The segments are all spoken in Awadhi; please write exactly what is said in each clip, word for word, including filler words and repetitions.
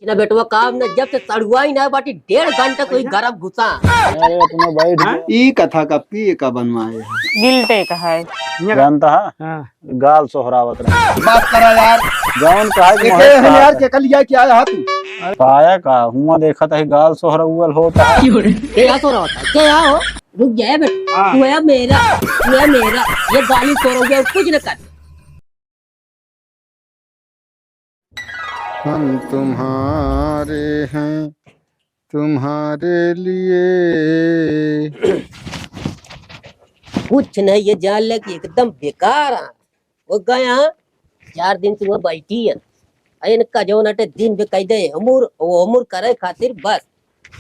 ना बेटवा, काम ना, जब से सड़ुआई ना बाटी, डेढ़ घंटा कोई गरम घुसा। अरे, अपना बैठ हाँ? गया। ई कथा का पी का बनवाए है? गिल्टे का है। जानता है? हाँ। गाल सोहरावत रहे। बात करा यार। जौन कहा कि एके मोहे है यार, कहा के कल या क्या है तू? पाया का? हुआ देखत है गाल सोहरावल होता है। के या सोहरावत है? के या हो? रुक जाए बेटा। हाँ। तू है मेरा, तू है मेरा। ये गाली सोहरावल कुछ न कर। हम तुम्हारे हैं, तुम्हारे लिए। कुछ नहीं, ये जान ले कि एकदम बेकार है। वो गया, चार दिन से वो बैठी है। अरे इनका जौन अटे दिन भी कह दे, हमूर, वो हमूर करे खातिर बस।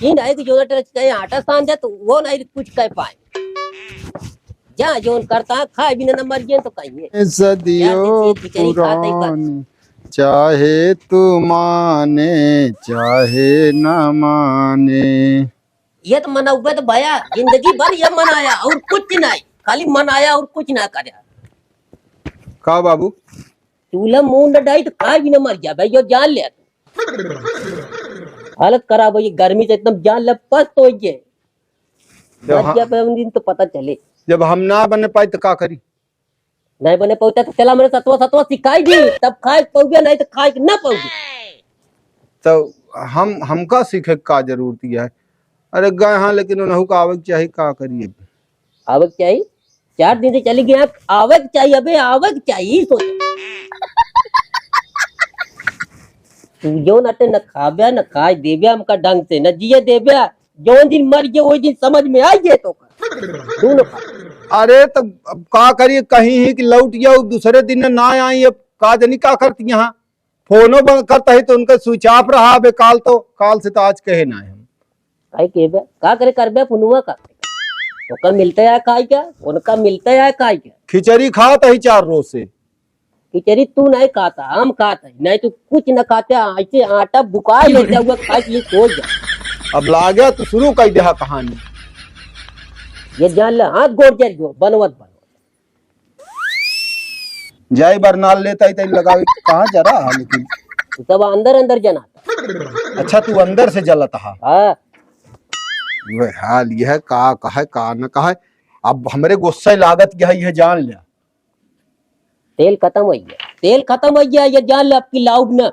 ई नहीं कि जौन अटे कहीं आटा सान जाए तो वो नहीं कुछ कह पाए। जा जौन करता है, खाए बिना न मर जाए तो कहिए। सदियों यार, ये खिचड़ी खाते ही कर- पुरानी, चाहे तू माने, चाहे ना माने। ये तो मनउबे तो भया, जिंदगी भर ये मनाया और कुछ नहीं, खाली मनाया और कुछ ना करे। का बाबू? चूल्हा मुंह न डाई तो खाए भी न मर जा भाई, यो जान ले। हालत खराब हो गई, गर्मी से एकदम जान ले पस्त हो गए। जब मर हम, जा पे उन दिन तो पता चले। जब हम ना बने पाई तो का करी? नहीं बने पहुंचा तो चला मेरे सतवा सतवा सिखाई दी, तब खाए पहुंचे, नहीं तो खाए के ना पहुंचे। तो हम, हमका सीखे का जरूरत है? अरे गए हाँ, लेकिन उन्हों का आवे के चाहिए, का करिए? आवे के चाहिए, चार दिन से चली गया, आवे के चाहिए, अबे आवे के चाहिए, सोच। तू जो न ते न खाबे, न खाए देबे हमका ढंग से, न जिए देबे, जौन दिन मर गए, वही दिन समझ में आई गए तो का। तू न खा। अरे, तब अब का करिए, कहीं ही कि लौट गया, दूसरे दिन न ना आई, अब का जनी का करती यहाँ? फोनो बंद करता ही तो उनका switch off रहा, अबे काल तो, काल से तो आज कहे ना है हम। काहे के बे? का करे करबे फोनुआ का? ओकर मिलते आए खाए क्या? उनका मिलते आए खाए क्या? खिचड़ी खात ही चार रोज से। खिचड़ी तू नहीं खाता, हम खात है, नहीं तो कुछ न खाते, ऐसे आटा बुका लेते हुए खाए के लिए सो जा। अब लागे तो शुरू कर दे कहानी। ये जान ले, हाथ गोड़ जर गयो, बनवत बनवत। जाई बरनाल लेता ही तई लगावे, कहाँ जरा है लेकिन? तू तब अंदर अंदर जना। अच्छा, तू अंदर से जलत हा? हाँ। वह हाल यह का कहे, का न कहे, अब हमरे गुस्सा लागत यह, यह जान ले। तेल खतम होइ गया, तेल खतम होइ गया, ये जान ले, अब की लाउब ना।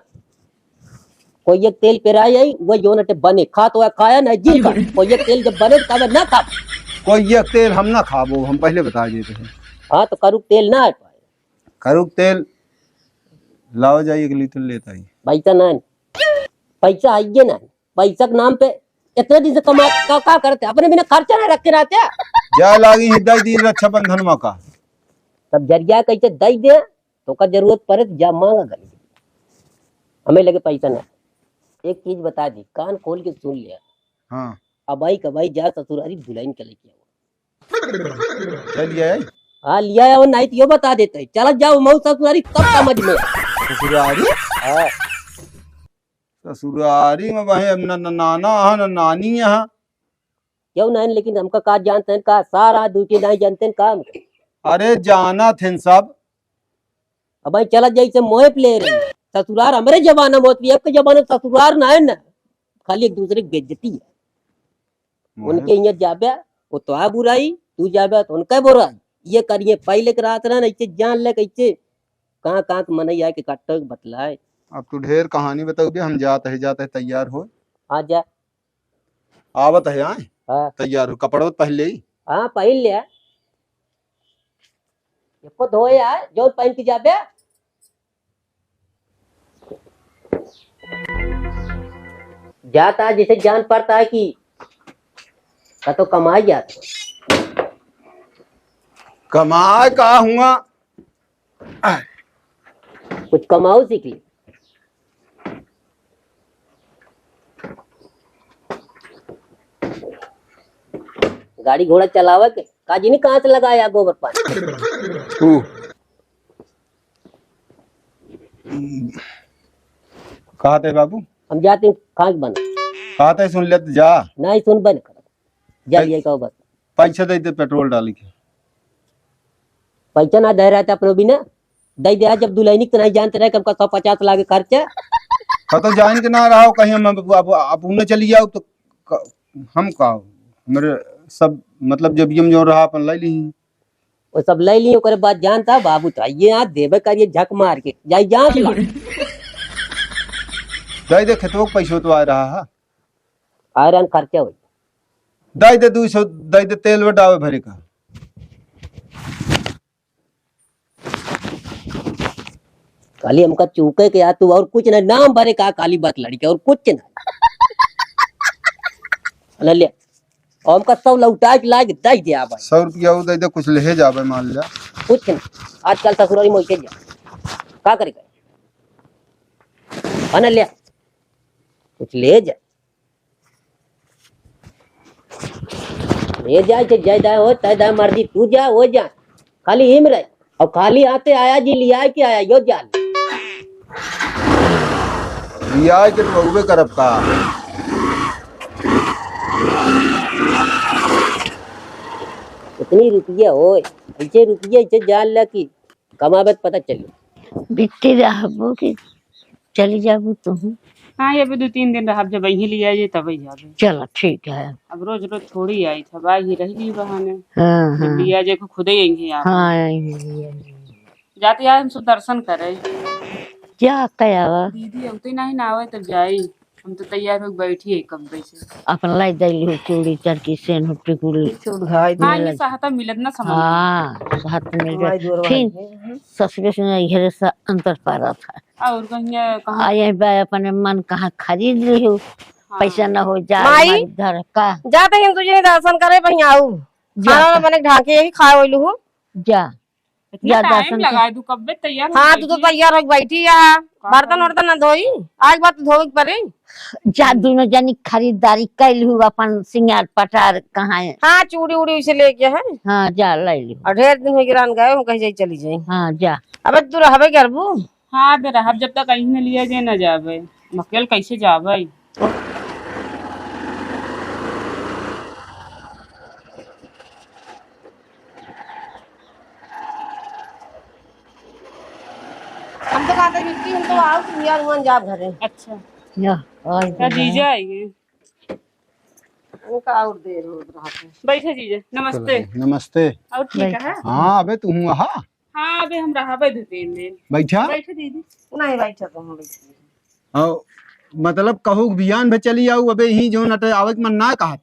कोई एक तेल पेराए आई, वह जौन अटे बने, खा तो खाया ना जी का। कोई एक तेल जब बने, तब ना खा। कोई एक तेल हम ना खाबो, हम पहले बता देते हैं। हाँ, तो करुक तेल ना है पाए। करुक तेल लाओ जाइए, एक लीटर लेता ही। पैसा ना है, पैसा है ये ना है। पैसा के नाम पे इतने दिन से कमा, का, का करते? अपने बिना खर्चा ना रख के रहते। जा लागी ही दई दिन रक्षाबंधन में का। तब जरिया कैसे दई दे, तो का जरूरत पड़े तो जा मांगा गली। हमें लगे पैसा ना। एक चीज बता दी, कान खोल के सुन लिया। हाँ। अब आई कब आई जा ससुरारी दुल्हन के लेके आओ। चल गया है? हाँ, लिया है, और नहीं तो यो बता देते हैं। चला जाओ मऊ ससुरारी, तब समझ में। ससुरारी? हाँ। ससुरारी में वही अब न, न नाना है, न नानी है। क्यों नहीं, लेकिन हमका का जानते हैं का? सारा ड्यूटी नहीं जानते हैं का हमको? अरे, जाना थे सब। अब भाई चला जाई से मोहे पे ले रही। ससुरार हमरे जमाना में होती, अब के जमाना में ससुरार ना है ना, खाली एक दूसरे की बेइज्जती है। मोहे उनके यहाँ जाबे, वो तो आ बुराई, तू जाबे तो उनका बुराई। ये करिए, पहले के रात रहन, ऐसे जान ले कैसे, कहाँ, कहाँ के मनई आए के काटो के बतलाए। अब तू ढेर कहानी बताओगे, हम जात है, जात है, तैयार हो। आ जा। आवत है, आए? हाँ। तैयार हो, कपड़वा तो पहन ले। हाँ, पहन ले। एको धोए आए, जो पहन के जाबे। जाता है, जैसे जान पड़ता है कि का तो कमाई जाता। कमाए का हुआ? कुछ कमाओ सीख ली। गाड़ी घोड़ा चलावे के काजी नहीं, कहाँ से लगाया गोबर पानी? तू कहा थे बाबू? हम जाते हैं, खाक बन। कहा थे सुन ले तो जा। नहीं सुन बन कर। जा पै-, लिए कहो बस। पैसा दे दे पेट्रोल डाल के। पैसा ना दे रहा था अपनो बिना। दे दे, जब दुल्हनी के नहीं जानते रहे, कब का सौ पचास लागे खर्चा। कतो जान के ना रहा हो, कहीं हम अब, अब, अब उन्हें चली जाओ तो क-, हम का हो? हमरे सब मतलब जब यम जो रहा अपन ले ली। वो सब ले ली, ओकरे बाद जानता बाबू तो ये यहाँ देबे करिए झक मार के, जाई जान ला। दे दे खेतों के पैसों तो आ रहा है। आयरन खर्चा होई। दे दे दो सौ, दे दे तेल व डावे भरे का। खाली हमका चूके के यार, तू और कुछ नहीं, नाम भरे का खाली बस लड़के और कुछ नहीं। ले ले, और हमका सौ लौटा के लाके दे दे आबे। सौ रुपया वो दे दे, कुछ ले जाबे मान लिया। कुछ नहीं, आजकल ससुरारी में वैसे जा, का करेगा? है ना, ले कुछ ले जा। ले जाए के जय दाए हो, तय दाए मर्जी, तू जा, वो जा। खाली हिम रहे। और खाली आते आया जी, लिया के आया, यो जा। लिया के तो बहुबे करब का। इतनी रुपया हो, ऐसे रुपया, ऐसे जान ला कि कमाबे त पता चली। बिट्टी रहबो कि चली जाबू तुहू? हाँ, ये भी दो तीन दिन रहब, जब यहीं लिया जाए तब ही जाबे। चलो ठीक है। अब रोज रोज थोड़ी आई था, आई ही रह गई बहाने। हाँ, जब हाँ। लिया जाए को खुदे यहीं आप। हाँ, यहीं लिया जाए। जाते यार हम सब दर्शन करे। जा कयावा। दीदी अबते नहीं ना आवे तब जाई। हम तो तैयार हो बैठी है कब से। अपन लाई दैली हो चूड़ी चरकी सेन हो टिकुली। हाँ, ये सहता मिलत ना समझ में। हाँ, सहत मिल जाए। फिर ससुरे से नहीं घेरे से अंतर पारा था। और कहीं कहाँ? आ यही बा अपने मन कहाँ खरीद ली हो। हाँ। पैसा न हो जाए माई, हमारी घर का। जाते ही तुझे दर्शन करे बहिन आऊ। जा खाना का। बने ढाके यही खाए वैलू हो। जा। इतना जा टाइम दर्शन कर। लगाए, तू कब्बे तैयार हो हाँ, तू तो बैठी। तैयार हो बैठी है। का बर्तन करी? वर्तन ना धोई, आज बात धोवे के पड़े। जा, दोनों जनी खरीदारी कैल हु, अपन सिंगार पटार कहाँ है? हाँ, चूड़ी उड़ी उसे लेके है। हाँ, जा, ले लियो। और ढेर दिन हो गए, गए, हम कहीं जाई, चली जाई। हाँ, जा। अबे तू रहबे करबू? हाँ, बे रहब, जब तक कहीं न लिया जाए, न जाबे। अकेल कैसे जाबे? हम तो कहते बिट्टी, हम तो आओ तुम यार, हुआं जाब घरे। अच्छा। या, और का बोला? जीजा आइए। उनका और देर हो रहा है। बैठे जीजा, नमस्ते। चलो, नमस्ते। और ठीक बैठ। है? हाँ, अबे तू हुआ, हाँ? हाँ, अबे हम रहबे दो तीन दिन। बैठा? बैठे दीदी। नहीं बैठा तो हम बैठे। और मतलब कहू बियान भे चली आऊ, अबे यहीं जो नटे आवे के मन ना कहत।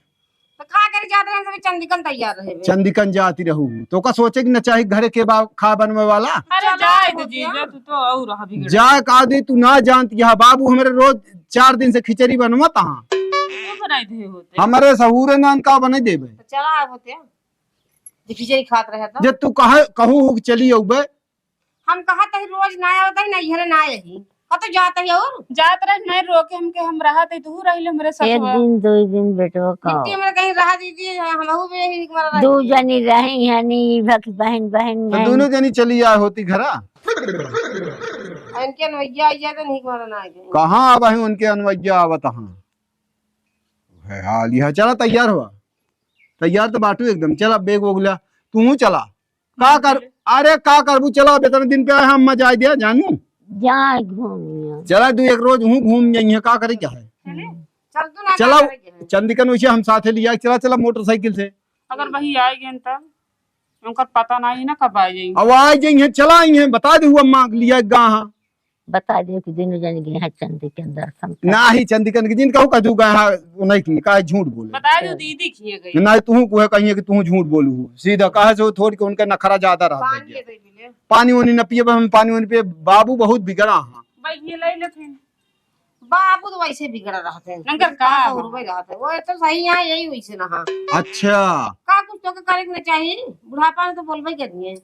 तो का करे जात रहे, हम सब चंदिकन तैयार रहे बे। चंदिकन जाती रहू, तो का सोचे कि न चाही घरे के बा खा बनवे वाला। अरे चलो, जाए हो दे गया। जीजा, तू तो और रहा बिगड़। जाए का दे, तू ना जानती है बाबू, हमरे रोज चार दिन से खिचड़ी बनवा तहाँ। तू बनाई दे होते। हमरे सहूरे नान का बने देबे। तो चला होते। जे खिचड़ी खात रहे तो। जे तू कहे, कहू हो कि चली अउबे। हम कहत ही रोज ना आवत ही, ना इहरे ना आही। कतो जात ही और? जात रहे, नहीं रोके हमके, हम रहत ही, तू रहिल हमरे एक सथवा। दिन, दो दिन बेटवा का। बिट्टी हमरे कहीं रहा दीदी, हमहू भी यही हमारा दो रही। जनी रही हनी, भक बहन, बहन तो नहीं। दोनों जनी चली आए होती घरा। इनके अनवैया आइया तो नहीं हमारा ना आए। कहाँ अब ही उनके अनवैया आवत हाँ। है हाल यह, चला तैयार हुआ। तैयार तो बाटू एकदम। चला, बैग वैग ला, तू चला। का कर, अरे का करबू, चला, अब इतने दिन पे आए, हम मजा आ गया जानू। जाए घूमिया। चला, दू एक रोज हूँ घूम जाइए, का करे क्या है। चले? चल तू ना चला, का करे क्या है? चंदिकन वैसे हम साथे लिया, चला, चला मोटरसाइकिल से। अगर वही आए गए तब उनका पता नहीं ना कब आ जाएंगे। अब आ जाइए, चला आई हैं, बता दे हुआ माँ लिया गा हाँ। बता दे कि दोनों जन गए हैं चंदिकन दर्शन करे। नाही, चंदिकन के जिन कहू का तू गए हाँ, वो नहीं की, काहे झूठ बोले। बता दो दीदी किए गए। नाही, तू कुहे कहिए कि तू झूठ बोलू हो। सीधा कहे से वो थोड़ी के उनका नखरा ज्यादा रहता पानी है। ये दे दिले। पानी वानी न पिए, हम पानी वानी पिए, बाबू बहुत बिगड़ा हाँ। भाई ये ले ले फिर। बाबू तो वैसे बिगड़ा रहते हैं। नंगर का कहाँ हाँ? रुपए रहते हैं। वो तो सही यहाँ यही वैसे ना हाँ। अच्छा। का कुछ तो के करे के ना चाहिए। बुढ़ापा में तो बोलबे के नहीं है।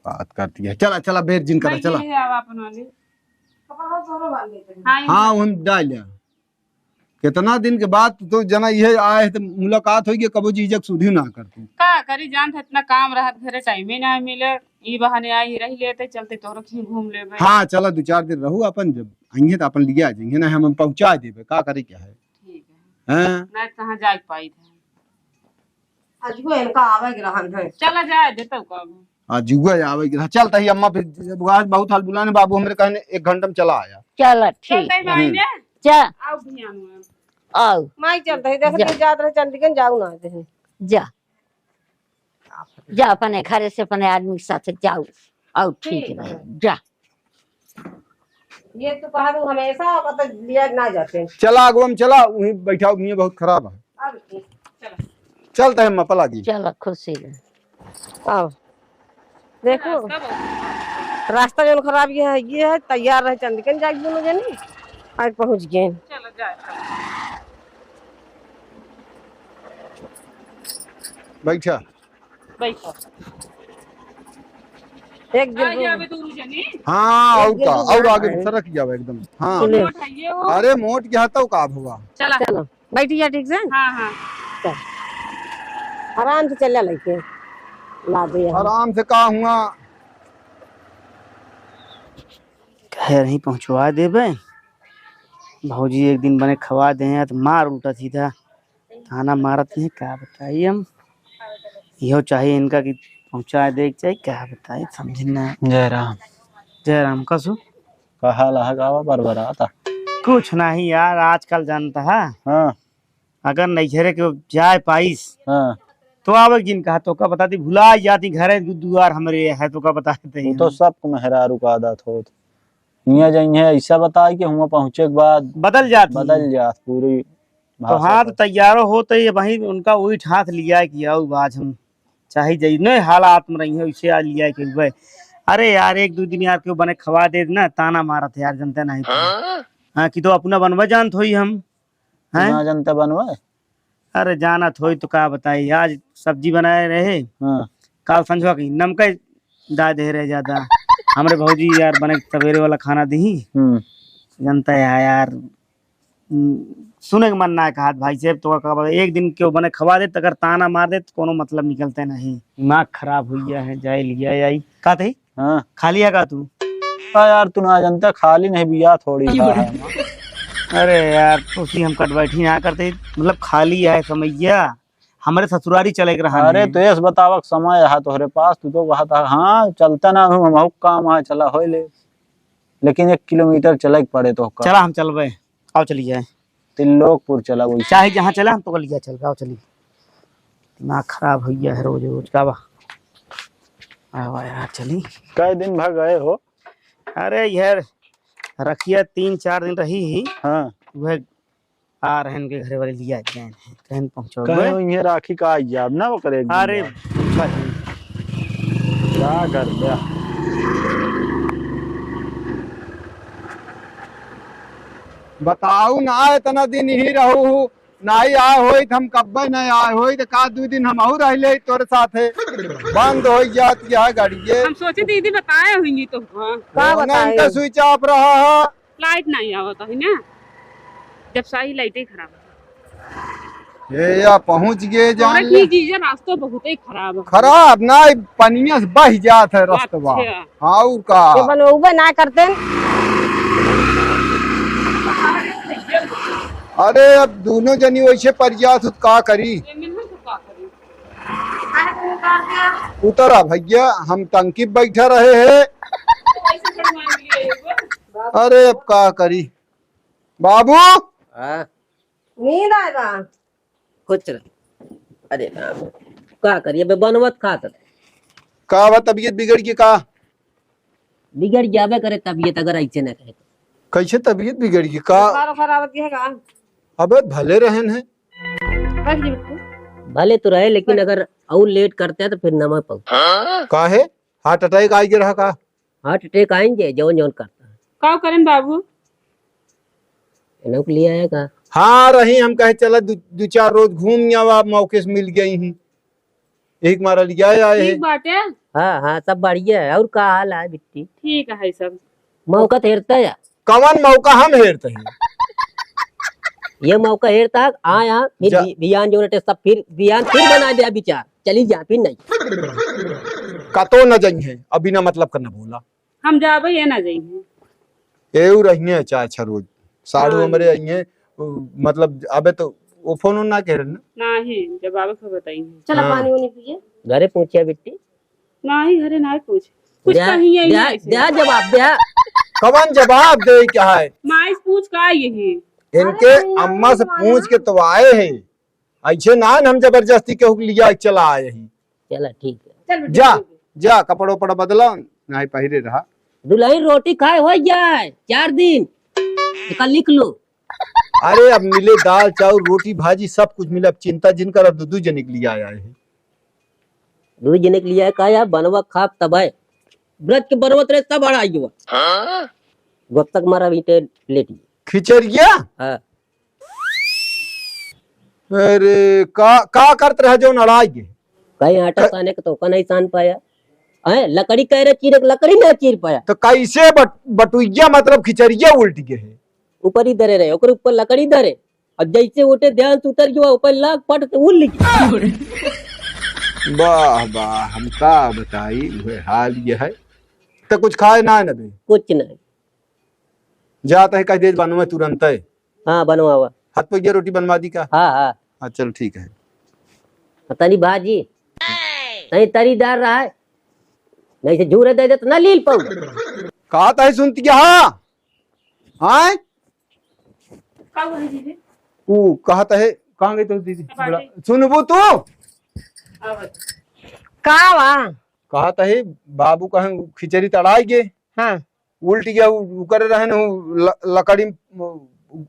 बात करती है। चला, चला, बेर जिन करा, भाई, चला। ये है, अब अपन वाली। कपड़ा थोड़ा बांध लेते हैं। हाँ, ये हाँ, हम डाल लिया। कितना दिन के बाद तो जना ये आए है, तो मुलाकात होई कि कबो जीजक सुधी ना कर तू। का करी, जान था इतना काम रहत, घरे टाइम ही ना मिले, ई बहाने आई रही लेते, चलते तोहरो खींच घूम लेबे। हाँ, चला, दो चार दिन रहू अपन, जब आइए तो अपन लिया जाइए ना, हम, हम पहुँचा देबे, का करे क्या है। ठीक है। हैं? ना कहाँ जाए पाई था। आज को इनका आवे के रहन है। चला जाए दे तब कब। हाँ, जुआ आवे के रहा। चल तही अम्मा, फिर आज बहुत हाल बुलाने बाबू, हमरे कहने एक घंटा में चला आया। चल, ठीक। चल तही माई हम्म। ने। चल। आओ ध्यान में। आओ। माई चल तही, देख जा। ले जात रहे चंडी के, जाऊ ना दे। जा। जा अपने घरे से अपने आदमी के साथ जाओ। आओ, ठीक ठीक रहे। है। जा। ये तो कहा तू हमेशा, मतलब, लिया ना जाते। चला, अगवा में चला, वहीं बैठा, वहीं बहुत खराब है। अब चला। चलते हैं, मपला जी। चला, खुशी रहे। आओ। देखो, रास्ता बहुत खराब है। रास्ता जौन खराब ये है, ये है, तैयार रहे चंद के जाके दोनों जनी, आज पहुँच गए। चलो, जाए, चलो। बैठा। बैठो। एक दिन आ रुक। जावे दोनों जनी। हाँ, एक और दिन का, रुक और जा। आगे सरक जावे एकदम। हाँ। चले। मोट है ये हो। अरे मोट के हतौ का भवा। चला। चलो, बैठी जा ठीक से। हाँ, हाँ। चल। आराम से चल लेके। ला दे यहाँ। आराम से का हुआ? कहे रही पहुँचवा देबे। भौजी एक दिन बने खवा दे हैं तो मार उल्टा सीधा। ताना मारत हैं, का बताई हम। इहो चाहिए इनका कि पहुँचा दे के चाहिए, का बताई, समझ ना। जय राम। जय राम, कसु? का हाल है, का बरबराता? कुछ नहीं यार, आजकल जानता है। हाँ। अगर नैहरे के जाए पाइस, हाँ। तो आवे जिन कहा, तो का बताती, भुला जाती घरे दु-, दुआर हमरे है, तो का बताते वो हैं तो हम। सब मेहरारू का आदत होत। हियाँ जइहे ऐसा बताई कि हुआँ पहुँचे के बाद बदल जाती। बदल जात पूरी तो भाषा हाँ, तो पर। तैयारो होते ही वहीं उनका वही ठाठ लिया कि आओ आज हम चाहे जइने हालात में रही है, उसे आज लिया के हुए। अरे यार, एक दो दिन यार क्यों बने खवा दे ना, ताना मारत यार, जनते नहीं तो। हाँ? हाँ, कि तो अपना बनवा जानत होई हम। हैं? ना जनते बनवा? अरे जानत होई तो का बताई, आज सब्जी बनाए रहे। हाँ। काल संझवा की नमका डाल दे रहे ज्यादा। हमरे भौजी यार बने सवेरे वाला खाना दी। हम्म। जनता है यार, हम्म, सुने के मन ना कहत भाई साहब, तो का बता, एक दिन क्यों बने खवा दे, अगर ताना मार दे तो कोनो मतलब निकलते नहीं। दिमाग खराब हुई गया है, जाए लिया आई। का थे? हाँ। खाली है का तू? का यार, तू ना जानता, खाली नहीं बिया थोड़ी का है। अरे यार, उसी हम कट बैठी ना करते, मतलब खाली है समैया, हमरे ससुरारी चले के रहा अरे नहीं। तो यस बतावक समय है तोहरे पास, तू तो कहा था, हाँ चलता ना हूँ, हम काम है, चला हो ले, लेकिन एक किलोमीटर चले के पड़े तो का। चला हम चलबे, आओ चली जाए। त्रिलोकपुर चला वही। चाहे जहाँ चला, हम तो लिया चल, आओ चली। दिमाग खराब हो गया है रोज रोज का बा। आवा यार, चली। कई दिन भर गए हो? अरे यार, रखिया तीन चार दिन रही ही। हाँ। वह आ रहे हैं, उनके घरे वाले लिया गए हैं, कहन पहुँचो कहे गए। इन्हें राखी का आई जाब ना, ओकरे एक दिन अरे, बाद। का कर दे? बताऊ ना, इतना दिन ही रहू, नाई आए होई त हम कब्बे नहीं आए होई, त का दू दिन हम और रह ले तोरे साथे। बंद हो जात यह गाड़िए। हम सोचे दीदी बताए होंगी तो। हाँ। का फोन बताए? इनका switch off रहा है। लाइट नहीं आवत है ना, जब साही लाइट ही खराब है। ये या पहुँच गए जान तोरे ले। की जीजा, रास्ता बहुत ही खराब है। खराब ना, पनिया से बह जात है रस्तवा। अच्छा। हाँ, और का? ये बनौबे ना करते। अरे, अब दोनों जनी वैसे पर जात हो, का करी? उतरा भैया, हम टंकी पे बैठा रहे हैं। अरे, अब का करी बाबू? हाँ? नींद आए बा। खुश रह। अरे राम, का करिए बे, बनवत खात। का बा, तबीयत बिगड़ गई का? बिगड़ जाबे करे तबीयत, अगर ऐसे ना कहे तो। कैसे तबीयत बिगड़ गई का? बुखार उखार आवत है का? अबे भले रहन है। बैठ जा बिट्टू। भले तो रहे, लेकिन बैठ। अगर और लेट करते हैं तो फिर न मैं पाऊँ। काहे? हार्ट अटैक आ गया रहा का? हार्ट अटैक आएंगे, जौन जौन करता है। का करें बाबू? एनहु के लिए आया का? हाँ, रही, हम कहे चला दु, दु चार रोज घूम आवा, मौके से मिल गई ही। एक मारा लिया आए ठीक हैं। बाटे। हाँ, हाँ, सब बढ़िया है। और का हाल है बिट्टी? ठीक है सब। मौका तो हेरता है। कवन मौका हम हेरते हैं? ये मौका हेरता है, आया, फिर जा। बि-, बियान जो रटे सब फिर, बियान फिर बना दे विचार, चली जा, फिर नहीं। कतो न जाई है, अब बिना मतलब का न बोला। हम जाबे, ये ना जाई है। एऊ रही है चार छह रोज, साढ़ू हाँ। हमरे आई है, उ, मतलब अबे तो वो फोन ना कह रहे ना। नहीं, जब आवे तो बताई है। चला हाँ। पानी उनी पिए। घरे पहुँचिया बिट्टी। नाही, घरे नाही कुछ। कुछ द्या, कहीं यही द्या, ऐसे। द्या जवाब, द्या। कवन जवाब दे क्या है? माई से पूछ का यही? इनके अरे, अम्मा से पूछ के तो आए हैं। ऐसे ना हम जबरदस्ती केहू के लिया चला आए ही। चला, ठीक है। चल बेटा, जा, ठीक है। जा, कपड़ा उपड़ा बदला, नाही पहिरे रहा। दुलही रोटी खाए हो जाए, चार दिन। एका लिख लो। अरे, अब मिले दाल, चाउर, रोटी, भाजी, सब कुछ मिले। अब चिंता जिन कर, अब दू, दू जने के लिया आए हैं। दू जने के लिया का या बनवा खाब तब आए। ब्रज के बनवत रहे तब अड़ा आइयो। हाँ? गोप्तक मारा बीटे लेटी। खिचड़िया? हाँ। अरे, का, का करत रहे जो नड़ाई गे? कहीं आटा क- साने के तो का नहीं सान पाया। हैं, लकड़ी कह रहे चीरे, लकड़ी नहीं चीर पाया। तो कैसे बट-, बटुइया मतलब खिचड़िया उल्ट गे है? ऊपर ही धरे रहे, ओकर ऊपर लकड़ी धरे। अब जैसे उठे ध्यान से उतर गया, ऊपर लाग पट से उड़ लिखी। वाह, वाह, हम का बताई, वह हाल ये है। तो कुछ खाए ना न बे? कुछ नहीं। जात है कह दे बनवे तुरंत है। हाँ, बनवावा। हाथ पे रोटी बनवा दी का? हाँ, हाँ। हाँ, चल ठीक है। तनी भाजी, तनी तरीदार रहा है, नहीं से झूरे दे दे तो ना लील पाऊ। कहा तही सुनती क्या? हाँ, हाँ। का हुआ है दीदी? ऊ कहत है, कहाँ गई तो दीदी? बाटी। सुनबू तू? आवाज। का वा? कहत है, बाबू कहें खिचड़ी तड़ाई गे। हाँ। उल्ट गया, उ-, उकर रहन, उ ल-, लकड़ी उ-,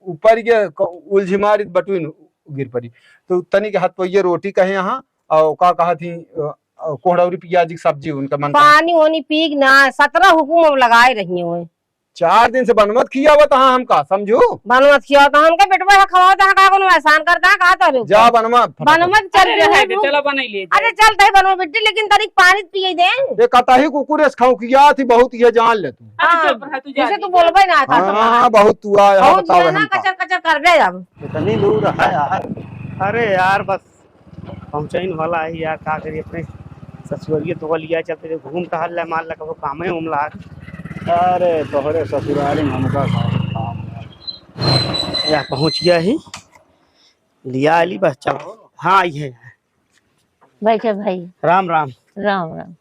ऊपर गया, क-, उलझी मारी, बटुइन गिर पड़ी। तो तनी के हाथ पइये रोटी कहे यहाँ, और का कहा थी, अ, अ, कोहड़ौरी पियाज की सब्जी उनका मन कहा। पानी ओनी पी के ना, सतरह हुकुम अब लगाए रही हुए। चार दिन से बनवत खियावत हाँ हमका, समझू? बनवत खियावत हाँ हमका, बेटवा है खवावत हाँ, का कोनो एहसान करता है, का तारू? जा बनवा फटाफट। बनवत चल अरे रहे रहे दे, हैं। चला बनाई ले। अरे चल तही बनवा बेटी, लेकिन तनिक पानी पिए दे। ये कतही कुकुर एस खौकिया थी बहुत, ये जान ले तू। अरे हाँ, चुप रह, तू जा जैसे दे। तू बोलबे ना था हाँ, तुम्हारा। बहुत तू आया, बहुत बताओ जो है ना हमका। कचर कचर कर दे अब। इतनी दूर है यार। अरे यार, बस पहुँचइन वाला है यार, का करी, अपने ससुररिये तो लिया चलते थे, घूम टहल ले, मान ला कबो कामे उम लाग। अरे तोहरे ससुरारी में हमका का काम है? या पहुँच गया ही, लिया आली बस, चल। हाँ, ये है। बैठे भाई। राम राम। राम राम।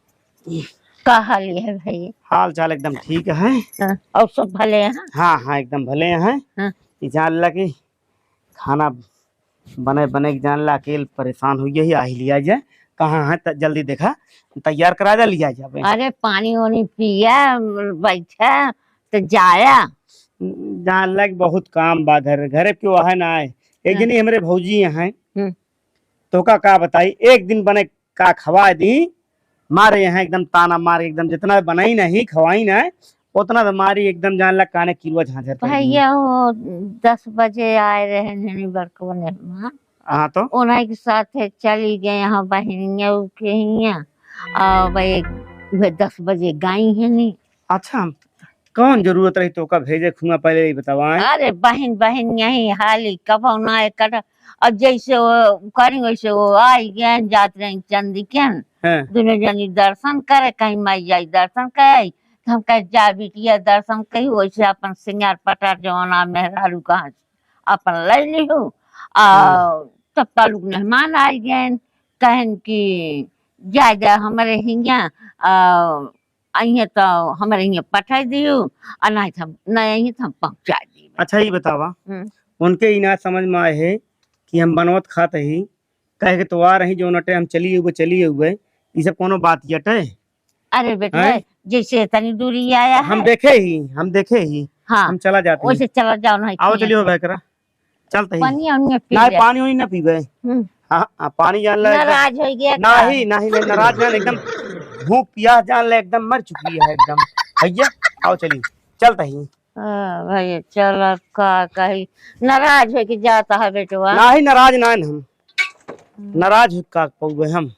का हाल है भाई? हाल चाल एकदम ठीक है। हाँ, और सब भले हैं? हाँ, हाँ, एकदम भले हैं। हाँ। ई जान ला कि खाना बने, बने के जान ला, अकेल परेशान हुई है, आही लिया जाए। कहाँ है त-, जल्दी देखा, तैयार करा जा, लिया जावे। अरे पानी वानी पिया, बैठा, तो जाया। जान ला कि बहुत काम बा घर, घरे क्यों है ना है। एक हाँ। जनी हमरे भौजी हैं, हम्म। तो का, का बताई, एक दिन बने का खवा दी, मारे यहाँ एकदम ताना मार, एकदम जितना बनाई नहीं, खवाई नहीं, उतना तो मारी एकदम जान ला काने किरुआ झांझर कर दी। भैया वो दस बजे आए रहे हनी बड़को मेहमान। हाँ तो? उन्हीं के साथ है चली गए यहाँ बहिनिया के हियाँ। और भाई वह दस बजे गई है नी। अच्छा, कौन जरूरत रही तोका भेजे खुआ, पहले ही बतावा, हैं? अरे बहिन, बहिन यही हाली कबो ना एक कट। अब जैसे वो करी वैसे वो आई गए, जात रही चंदी के न। हाँ। दोनों जनी दर्शन करे, कहीं माई जाई दर्शन करे। तो हम कहे जा बिटिया दर्शन कही, वैसे अपन सिंगार पटार जवाना मेहरारू कहाँ से अपन ले लिहू। आ, हम्म। तब तालुक मेहमान आ गए, कहन कि जा, जा हमरे हियाँ, आ, अइहे तो हमरे हियाँ पठाई दिहू, आ नहीं तो हम, नहीं अइहे तो हम पहुँचा दी। अच्छा, ये बतावा, हम्म। उनके ई ना समझ में आए है कि हम बनवत खात ही, कहे के तो आ रही, जो नटे हम चली हुए, चली हुए, ई सब कोनो बात यटे? अरे बेटा, हैं? जैसे इतनी दूरी आया हम है। देखे ही, हम देखे ही। हाँ, हम चला जाते वैसे हैं। चला जाओ, नहीं आओ, पिए। चलियो भाई करा, चलते ही। पानी हमने पी नहीं, लिया। पानी वानी ना पीबे। हम्म। हाँ, हाँ, पानी जान ले एकदम। नाराज हो गया का? नहीं, नहीं, नहीं, नाराज ना, एकदम भूख पियास जान ले, एकदम मर चुकी है एकदम। भैया, आओ चलिए, चलते ही। हाँ, भैया, चल, अब का कही, नाराज हो के जाता है बेटवा। नहीं, नाराज ना हम। हम्म। नाराज हो का पौबे हम।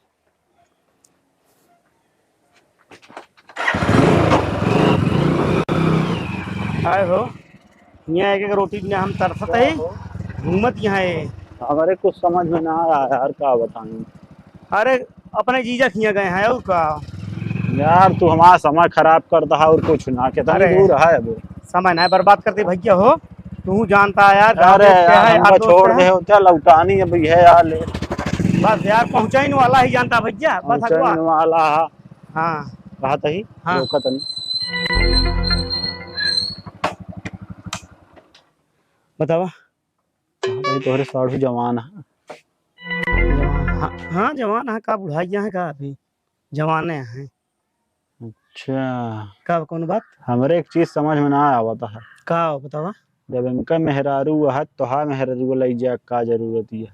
आए हो, यहाँ एक एक रोटी बिना हम तरसत है, घूमत यहाँ है। हमारे कुछ समझ में ना आया यार, का बताएं। अरे, अपने जीजा खिया गए हैं और का। यार, तू हमारा समय खराब कर दहा और कुछ ना, कितना अरे, दूर है अब। समय ना बर्बाद करते भैया हो, तू जानता है यार, गाँव अरे देश के यार, है, हमको हाथ दोस्त छोड़ है। दे, चल लौटानी अब ये है यार, ले। बस यार, पहुँचाइन वाला ही जानता भैया, बस पहुँचाइन अगवा। वाला है। हाँ। कहा तही? हाँ। रोका तनी। बतावा। कहा तही तोहरे साढ़ू जवान है। जवान, हाँ, हाँ, जवान है का, बुढ़ाइया है का अभी? जवाने हैं। अच्छा। का, कौन बात? हमरे एक चीज समझ में ना आवत है। का हो, बतावा? जब इनका मेहरारू है, तोहार मेहरारू लई जा, का जरूरत है?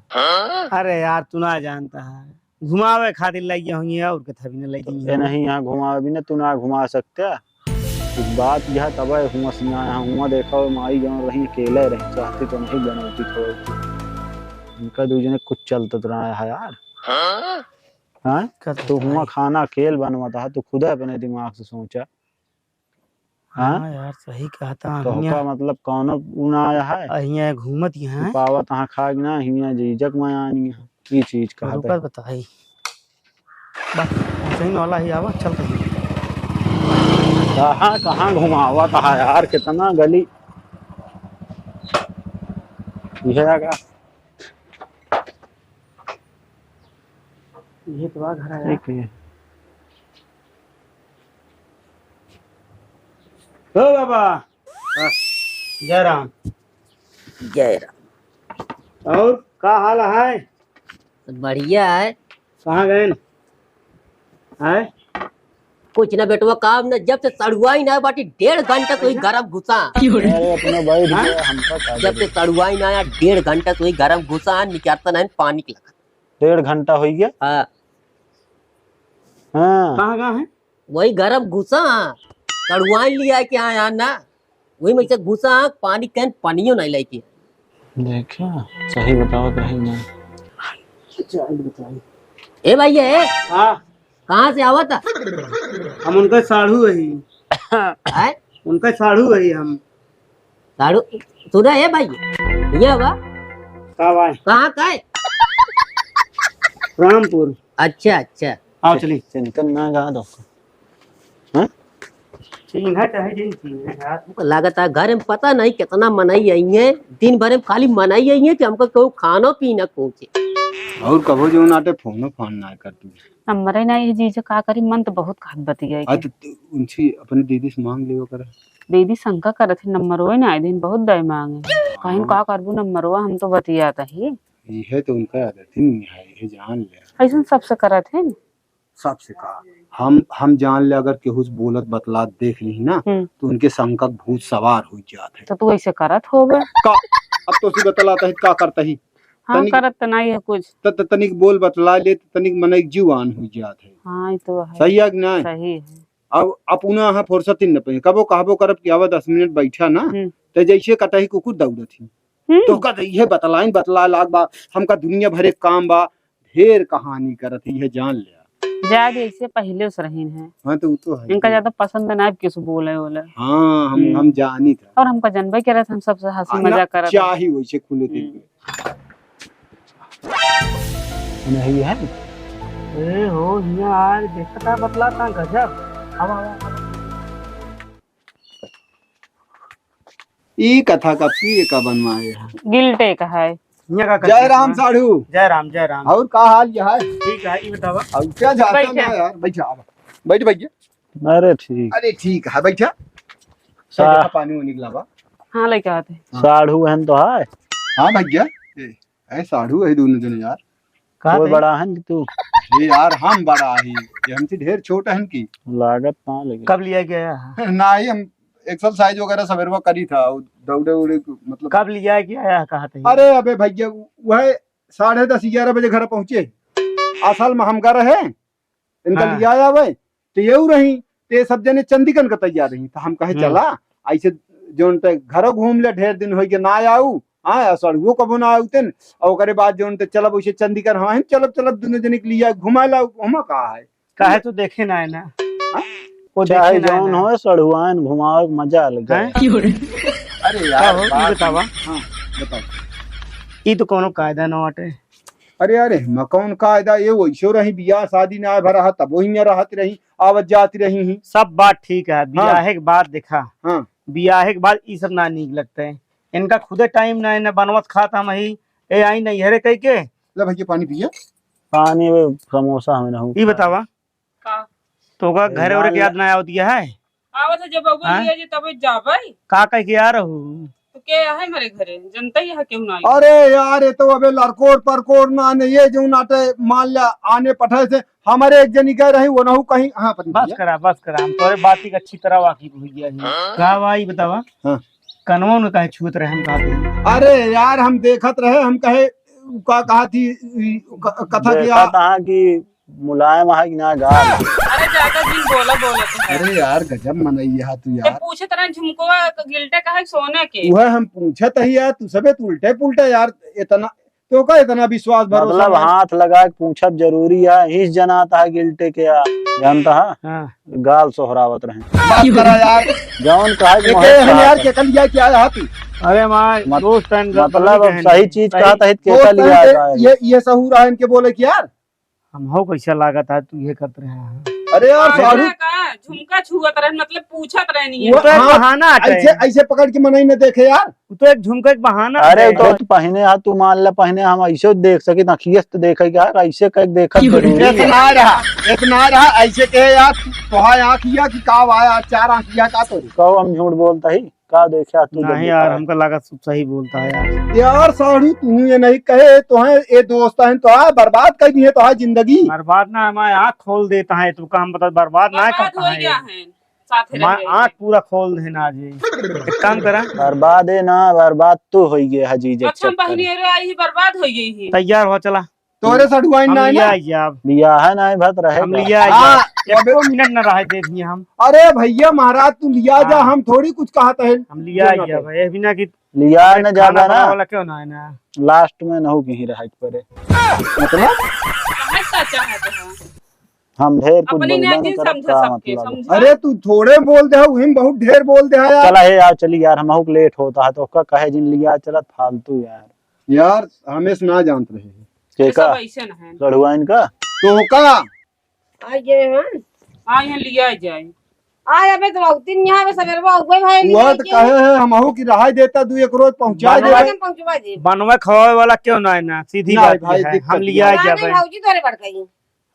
अरे यार, तू ना जानता है, घुमावे खातिर लई गया होंगे और के थवी न लई तो गई ये हो। नहीं, यहाँ घुमावे भी ना, तू ना घुमा सकते। एक बात यह तब है, हुआ सिया यहाँ, हुआ देखा हो, माई गाँव रही, अकेले रही, चाहती तो नहीं बनौती थोड़ी। इनका दू जने कुछ चलत रहा है यार। हाँ? का तो बताई? हुआ खाना अकेल बनवाता है, तू खुद अपने दिमाग से सोचा। हाँ? हाँ यार, सही कहा था। तो हमने का मतलब कौनो उ ना आया है? आ, हियाँ घूमत ही हैं। पावत हाँ खा के ना, हियाँ जीजक में आनी है। ये चीज कहा रुका था। बताई। बस, सही वाला ही आवा, चल कहीं। कहाँ, कहाँ घुमावत है यार, कितना गली। यह का? ये तो आ घर आया। ठीक है। ओ बाबा। हाँ। जय राम। जय राम। और का हाल है? बढ़िया है। कहाँ गए? हैं? कुछ ना बेटवा, काम ना, जब से सड़ुआइन आया बाटी डेढ़ घंटा से वही गरम घुसा। अरे अपने बैठ हाँ? गया, हमका का जब से जरूरत? सड़ुआइन आया डेढ़ घंटा से वही गरम घुसा, निकलता नहीं पानी के लगा। डेढ़ घंटा हो गया? हाँ। हाँ। कहाँ, कहाँ है? वही गरम घुसा, सड़ुआइन लिया के आया ना। वही में से घुसा आँख, पानी कहन पनियो नहीं लेके। देखा, सही बतावत रही ना। अच्छा, ये बताइए। ए भाई, ए, हाँ। कहाँ से आवत? हम उनका साढ़ू है। हैं? उनका साढ़ू है हम। साढ़ू, सुना ए भाई, ये बा? का भाई? कहाँ का है? रामपुर। अच्छा, अच्छा। आओ चली। चिंतन ना गा दो। हाँ? चिन्हा चाहे जिन चिन्हा यार। लागत है घर में पता नहीं कितना मनई आई है, दिन भर में खाली मनई आई है कि हमको कोई खानो पीना पहुँचे। और कबो जो नाटे फोनो फान ना कर तू। नंबरे ना ये जीजो का करी, मन तो बहुत खात बतिया आ के। तो तू उनसे अपने दीदी से मांग लेवा कर। दीदी शंका करत है, नंबरवा ना आए दिन बहुत दय मांगे। कहीं हाँ। का करबू नंबरवा, हम तो बतियात ही। ये तो उनका आदत ही नहीं है, ये जान ले। ऐसन सबसे करत है। सबसे का? हम, हम जान ले अगर केहू से बोलत बतलात देख ली ना, हम्म। तो उनके शंका भूत सवार हो जात है। तो तू ऐसे करत होबे। का? अब तो उसी बतलाता है, का करता ही? हाँ, तनिक करत तो नहीं है कुछ। त-, त-, तनिक बोल बतला ले, त-, तनिक मनई जीवान हो जात है। हाँ, ये तो है। सही है कि नहीं? सही है। अब अपना यहाँ फुर्सत ही न पे, कबो कहबो करब कि आवा दस मिनट बैठा ना, हम्म। तो जैसे कटही कुकुर दौड़त ही। हम्म। तो का ये बतलाइन बतला लाग बा, हमका दुनिया भरे काम बा, ढेर कहानी करत ही, ये जान ले। जाए दे, ऐसे पहले से रहीन है। हाँ, तो वो तो है। इनका ज्यादा पसंद ना है किसी बोले वोले। हाँ, हम, हम्म। हम जानी था। और हमका जनबे करत, हम सबसे हंसी हाँ, ना, मजाक करत। चाही वैसे खुले दिल हम्म। में। नहीं है। ए हो, हियाँ आज देखता बतला था गजब। आवा, आवा। ई कथा का पिए का बनवाए है? गिल्टे का है। हियाँ का जय राम साढ़ू। जय राम, जय राम। और का हाल ये है? ठीक है, ई बतावा। और क्या जाता बैठे। ना यार, बैठा, आवा। बैठ भैया। अरे ठीक। अरे ठीक है, बैठा। सा- बैठा, पानी वानी लावा। हाँ, लेके आते हैं। हाँ। साढ़ू हन तो है। हाँ भैया। ए, ए, साढ़ू है दोनों जने यार। का कोई थे? बड़ा हन कि तू? ये यार हम बड़ा ही, ये हमसे ढेर छोट हन की। लागत ना लेकिन। कब लिया गया है? ना ही हम exercise वगैरह सवेरवा करी था, दौड़े उड़े, मतलब। कब लिया गया है, कहा थे? अरे अबे भैया, वह साढ़े दस, ग्यारह बजे घर पहुँचे। असल में हम घर है, इनका हाँ। लिया आवे, तो ये रही, तो ये सब जने चंदीगढ़ का तैयार रही। तो हम कहे, हम्म। चला, ऐसे जोन ते घरों घूम ले, ढेर दिन होई के ना आऊ, हाँ, असड़ुओ कबो ना आऊ तेन, और ओकरे बाद जोन ते चलब, वैसे चंदीगढ़, हाँ, हम चलब, चलब, दोनों जने के लिए घुमा ला, हम कहा है। काहे तो देखे ना है ना। हाँ? वो चाहे देखे ना है जौन ना। हो, सड़ुआन घुमावे के मजा अलग है। हैं? अरे का यार, हो, ई बात बतावा। हाँ, बताओ। ई तो कोनो कायदा ना बाटे। अरे, अरे, म कौन कायदा? ये वैसो रही, बियाह शादी ना भरा हा, तबो हियाँ रहत रही, आवत जात रही ही। सब बात ठीक है, हाँ। बियाहे के बाद देखा, हाँ। बियाहे के बाद ई सब ना नीक लगते हैं। इनका खुदे टाइम ना है, ना बनवत खात हम ही। ए आई नैहरे कह के। ले भैया, पानी पिया। पानी में समोसा हमें ना हो। ई बतावा। का? तो का घरे ओरे के याद ना आवत है? आवत है, जब बबुआ हाँ? लिया जी तबे जाबे। का कह के आ रहू? तो के है मेरे घरे? जनता ही है केहू ना। अरे यार, ये तो अबे लड़कोर परकोर ना आने, ये जो नाटे मान ला आने पठाए से, हमारे एक जनी कह रही, वो नहु कहीं, हाँ, पता बस नहीं। करा, बस करा, हम तोरे बात की अच्छी तरह वाकिफ हो गया है। का भाई बतावा? हाँ। कनवा में काहे छुअत रहे हम कहा थे? अरे यार, हम देखत रहे, हम कहे, का कहा थी, ई, क-, कथा देखा क्या? था कि मुलायम है कि ना गाल। अरे ज्यादा दिन बोला, बोला तो है। अरे यार, गजब मनई है तू ये यार। पूछत रहे झुमकवा गिल्टे का है सोने के। वह हम पूछत ही यार, तू सबे तू उल्टे पुल्टे यार, इतना, तो का इतना विश्वास भरोसा मतलब नहीं? हाथ लगा के पूछब जरूरी है, इस जनाता है गिल्टे के यार, जानता है? हाँ। गाल सोहरावत रहे। बात करा यार। जौन कहा कि एके मोहे हम यार, कहा के कल लिया क्या है तू? अरे माँ, मत-, दोस्त हैं, मतलब अब सही चीज कहा था, केका लिया जाए? ये, ये सहूर है इनके बोले कि यार, हम हो कैसा लागत है तू ये करत रहे हैं। अरे यार, अरे साढ़ू का झुमका छुअत रहे, मतलब पूछत रहे नहीं है। वो तो एक हाँ, बहाना है। ऐसे, ऐसे पकड़ के मनई न देखे यार। वो तो एक झुमका एक बहाना अरे है। तो तू पहने हा, तू मान ले पहने, हम ऐसे देख सकी, आँखिए से तो देखे क्या, ऐसे कह देखत जरूरी है। इतना रहा, इतना रहा, ऐसे कहे यार, तोहार आँखिया की का आया, चार आँखिया का तोरी। कहो हम झूठ बोलता ही। का देखे तू जब नहीं यार, देखा है? हमका लागत सब सही बोलता है यार। यार साढ़ू, तू ये नहीं कहे, तो है ये दोस्त हैं, तो है बर्बाद कर दिए, तो है जिंदगी। बर्बाद ना, हमारे आँख खोल देता है, तू काम बता, बर्बाद ना बर्बाद करता हो है गया यार। है, साथे हमारे रहे आँख के। पूरा खोल देना जी। एक काम करा। बर्बाद है ना, बर्बाद तू हो गया है जीजे के अच्छा, चक्कर में। बहनी अरे आई ही बर्बाद हो गई ही। तैयार हो, चला। तोरे सड़ुआइन हम ना है लिया ना? आइए आप। लिया है ना, भत रहे हम का? लिया आइए हाँ, आप। अबे एको मिनट ना रहे दे दिए हम। अरे भैया महाराज, तू लिया जा, हाँ। हम थोड़ी कुछ कहत है। हम लिया क्यों ना आइए कहे? भाई, ये भी ना कि लिया हमें न खाना जाबा ना। बनावे वाला क्यों ना है ना? लास्ट में नहु कहीं रहे के पड़े। मतलब? कहाँ का चाहत है? हम ढेर कुछ अपनी बोलबे ना न चीज करब, समझे का सबके, मतलब? समझा? अरे तू थोड़े बोल दे, उहिम बहुत ढेर बोल दे यार। चला हे यार, चली यार, हम बहुत लेट होता है, तो का कहे जिन लिया चलत फालतू यार। यार, हमें से ना जानत रहे। के ये का? सब ऐसे न है। लड़ुआइन का? तो का? आ गए हैं। हाँ, यहाँ लिया जाए। आ, अबे तो बहुत दिन यहाँ पे सवेरवा हुए भाई, वह तो कहे है, हमहू की रहाई देता, दू एक रोज पहुँचा बनवा दे। हम पहुँचवा दे। बनवा खवावे वाला क्यों ना है ना? सीधी नहीं बात भाई, है, दिक्कत हम नहीं। लिया जाए। भौजी तोरे बढ़ गई।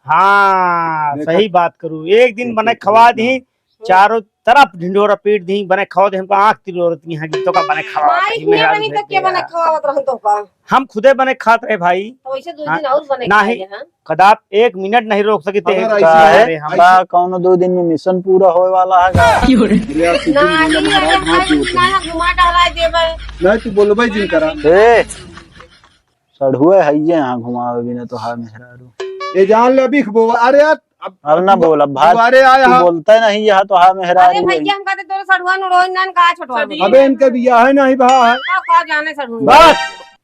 हाँ, देखा? सही बात करू। एक दिन बने खवा दी, चारों तरफ ढिंढोरा पीट दी, बने खवा दे, हमको आँख तिरोरत नहीं है कि तो का बने खवा माई दे, कुल मेहरारू नहीं तो भेज के दे बने यार। खवावत रहन तो का? हम खुदे बने खात रहे भाई। तो वैसे दो हाँ, दिन और बने नहीं, खाए हैं। कदाप एक मिनट नहीं रोक सकी थे। अगर का ऐसे है, है, हम का कौनो दो दिन में मिशन पूरा होए वाला है का? क्यों रे? यार, तू ना, दिन बोला नहीं, महाराज, अरे हाथ भाई, जोड़ के। ना, घुमा टहराए देबे। नहीं, तू बोलबे जिन करा। ए, सढ़ुए हइये यहाँ घुमावे बिना तो हा मेहरारू। ए जान ले अभी बोल, अरे यार, अब अब ना बोल, अब भाग। दोबारे आया तू हा। बोलता ही नहीं यहाँ तो हा मेहरारू अरे भैया, हम कहते तोरे सढ़ुआ नुढ़ुआ नान का छोटवा सदी। अबे इनके बियाह है नहीं भा है। का, का जाने सढ़ुआ। बस।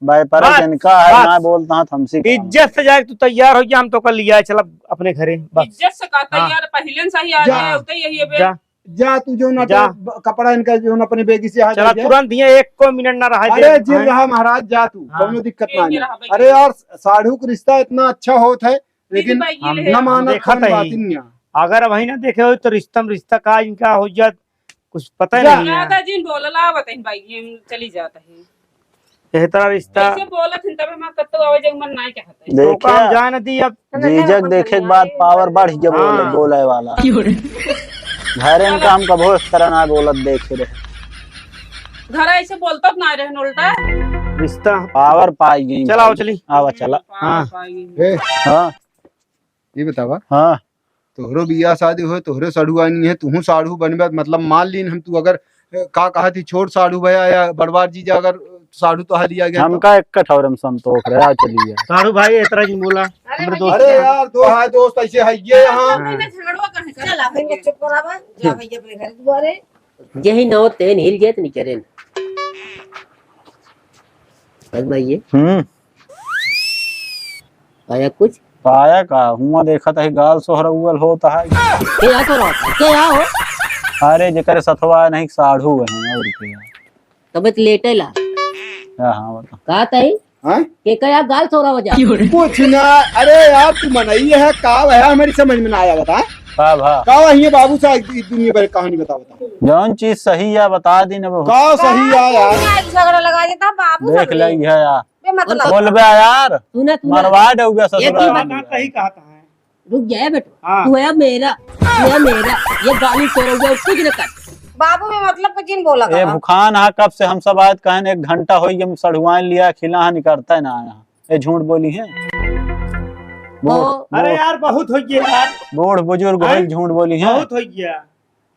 भाई पर बस, इनका है बस। ना बोलता हाँ थमसी का। इज्जत से जाए तू तैयार हो जा, हम तो कल लिया चल अपने घरे बस। इज्जत से का हाँ। तैयार, पहले से ही आ जा। गए, उतई यही अबे। जा। जा तू जो ना जा। ब-, कपड़ा इनका जो ना अपने बेगी से आ चला जा। तुरंत ही एक को मिनट ना रहा अरे दे। जिन हाँ। रहा महाराज, जा तू, हाँ। कौनो दिक्कत ये ना नहीं। रहा भाई। अरे यार, साढ़ू का रिश्ता इतना अच्छा होत है, दीदी लेकिन भाई, ये हम ले। ना मानत देखत कौन ही। बात नहीं है। अगर वही ना देखे हो तो रिश्ता में रिश्ता का इनका हो जात, कुछ पता ही जा। नहीं है। दादा जी बोलला बताइन भाई, ये चली जाता है। एह तरह रिश्ता। ऐसे बोलत हन, तबे हमार कत्तो आवे जग मन नाय चाहत है। देखे, तो काम जाए न दी अब। जीजक देखे के बाद पावर बढ़ गया बोले, हाँ। बोले वाला। घरे में काम कभो इस तरह ना बोलत देखे रहे। घर ऐसे बोलत ना रहे उल्टा। रिश्ता। पावर पाई गई चलाओ भाई। चली। आवा चला। पावर हाँ। पाई गई। ए, हाँ। ये बतावा। हाँ। तोहरो बियाह शादी होए, तोहरे साढ़ू आनी है, तुहू साढ़ू बनबे, मतलब मान लीन हम तू अगर, ए, का कहा थी, छोट साढ़ू भया या बड़वार जीजा अगर साढ़ू तोहा लिया गया तो? हमका एक कठौरे में संतोष रहे, आ चलिए। साढ़ू भाई, इतना जी बोला, अरे हमरे भाई, दोस्त अरे यार, दो हाय दोस्त ऐसे है ये यहाँ। हाँ। चला भाई, चुप करावा, जा भाई अपने घर दुआरे। यही नौ तेन हिल गए तो नहीं करे। बस भाई ये। हम्म। पाया कुछ? पाया का? हुआं देखत है गाल सोहरउअल होत है। के आ तो रहा था? के आ हो? अरे जेकरे सथवा नहीं साढ़ू है और के। तबे तो लेटे ला। हाँ, हाँ, बता। का तई? हाँ? के का आप गाल सोहरावा जा? कुछ ना। अरे यार तू मनई है, का है हमारी समझ में ना आया बता। का भा? का वही बाबू साहब इस दुनिया भर कहानी बता बता। जौन चीज सही है बता दी ना बहू। का सही है यार? झगड़ा लगा देता बाबू देख साहब ले ने। है यार। बेमतलब। बोलबे यार। सुना, सुना। मरवा देउबे ससुरा। एक ही बात। सही कहता है। रुक जाए बेटा, हाँ। तू है मेरा, तू है मेरा, ये गाली तोड़ो, कुछ न कर। बाबू में मतलब कुछ नहीं बोला ए था। भुखान हा, कब से हम सब आयत कहन, एक घंटा होई, हम सढ़ुआइन लिया खिला हा, निकरता है ना आया। ए झूठ बोली है। बूढ़, ओ। अरे बूढ़, यार, बहुत हो गया यार। बूढ़ बुजुर्ग हैं? होई, झूठ बोली है। बहुत हो गया।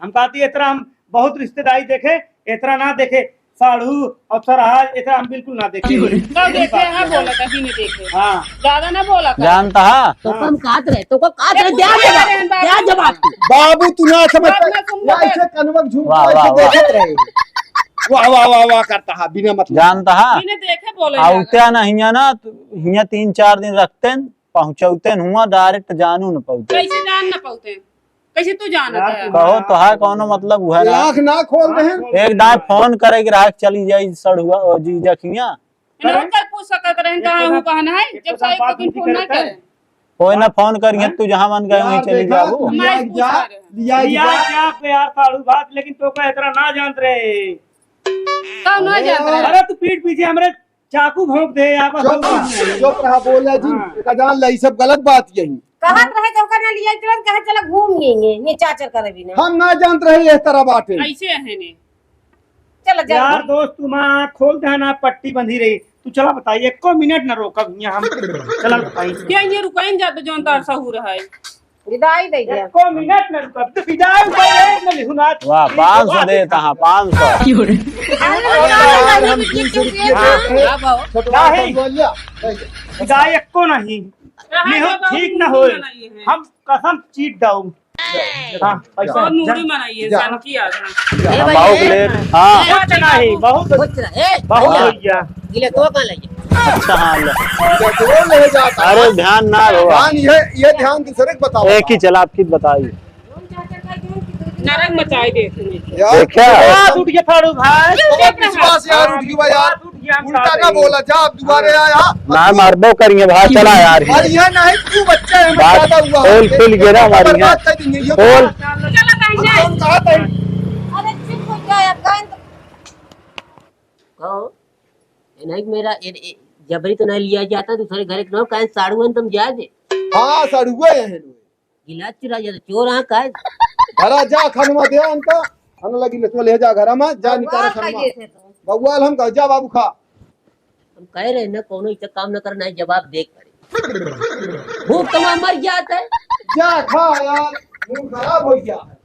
हम कहती, इतना हम बहुत रिश्तेदारी देखे, इतना ना देखे, साढ़ू और सरहज, इतना हम बिल्कुल ना देखे। क्यों रे? ना देखे, हाँ, बोला था, भी नहीं देखे। हाँ। ज्यादा ना बोला था। जानता है? तो हाँ। कम कात रहे, तो को कात रहे, देखो, द्या जवाब, अरे, बाबू। द्या जवाब। बाबू, तू ना समझ बात पाए। ना सुन या पाए। ऐसे कनवा झूठ वाह, बोल वाह, के वाह। देखत रहे। वाह, वाह, वाह, वाह करता है, बिना मतलब। जानता है? भी नहीं देखे, बोले आ, ज्यादा। उत्या ना हिया ना, तो हिया तीन चार दिन रखते हैं, पहुँचौते न हुआ, direct जानू न पौते। कैसे जान न पौते? कैसे तू जानत यार, है? कहो तो है, कौनो मतलब हुआ ना। आँख ना खोल दे। एक दाए फोन करे के रहा, चली जाई सड़ुआ और जीजा खिया। इन्हों कर पूछ सकत रहन, एक कहाँ तो हूँ, कहना है, एक जब तो साहब बात को दिन नहीं फोन ना करता है। करे। कोई ना फोन करिए, हाँ? तू जहाँ मन गए वहीं यार, चली देखा, जाबू। मैं लिया पूछ जा, रहे हैं। लिया लिया जा। क्या पे यार साड़ू बात, लेकिन तो का इतना ना जानत रहे। कब ना अरे जानत यार। रहे? अरे तू पीठ पीछे हमरे चाकू भोंक दे, आप चुप, चुप रहा, बोला जी। हाँ। का जान ला, ई सब गलत बात यही। कहत रहे तो ओकर ना लिया, तुरंत कहे, "चला घूम आएंगे, ये चाचर करे बिना।" हम ना जानत रहे, यह तरह बाटे। ऐसे है ने। चला जा। यार दोस्त, तू माँ खोल दे ना, पट्टी बंधी रही। तू चला बताई, एको मिनट ना रोकब यहाँ हम। चला बताई। क्या ये रुकाइन जाते, जौन तार सहूर है? विदाई दे दिया। एको मिनट न रुकब, तो विदाई कर ले, न लिखुना। वाह, पाँच सौ देता, हाँ, पाँच सौ। अरे, अरे, यार, हम तीन सौ रुपये हाँ, देते हैं। हाँ, बाबू। छोटवा नहीं। बोल लिया। विदाई एको नहीं। रहा लिहो, है, ठीक बाबू, ना होए। मनाइए हैं। हम कसम चीट दऊ। हाँ, पैसा बहुत मूड़ी जा। मनाइए, जा। शांति आ जाए। हम आओ ले, हाँ। कुछ नहीं, बहुत, कुछ नहीं, ए, बहुत भैया। हो गया। गिले तो कहाँ लगे? अच्छा, हाँ, ले। तो ले जाता। अरे, ध्यान ना रहो। ध्यान ये, ये ध्यान दूसरे को बताओ। एक ही चला, आपकी बताई। नरक मचाई दे तूने। यार, देखा? बात उठ गया थारू भाई। तो विश्वास यार उठ गया यार। बात उठ गया, हम उल्टा ना बोला, जा, अब दोबारा आया। ना, मारबो करिए भाई, चला यार। अरे, ये नहीं, तू बच्चा है, मैं बात ज्यादा हुआ। खोल, खुल गया ना हमारी, बर्बाद कर देंगे, ये खोल। चला कहीं जाए। हम कहा था। अरे, चुप हो जा, अब गायन तो कहो, ए नहीं मेरा, ए, ए, जबरी तो नहीं लिया जाता, दूसरे घर के लोग, काहे साड़ू हैं तुम, जा दे। हाँ, साड़ू है, हैं लोग। गिलास चुरा जाता, चोर हाँ, काहे? घरा जा, खनवा दे उनका, खाना लगी ले, तो ले जा घरा में, जा, निकाल बउआ खनवा। खाइए थे तो। बउआ, हम कह, जा बाबू खा। हम कह रहे हैं ना, कोनो इतना काम न करना है, जवाब दे करे। भूख तो वहाँ मर जाता है। जा खा यार, मुंह खराब हो गया।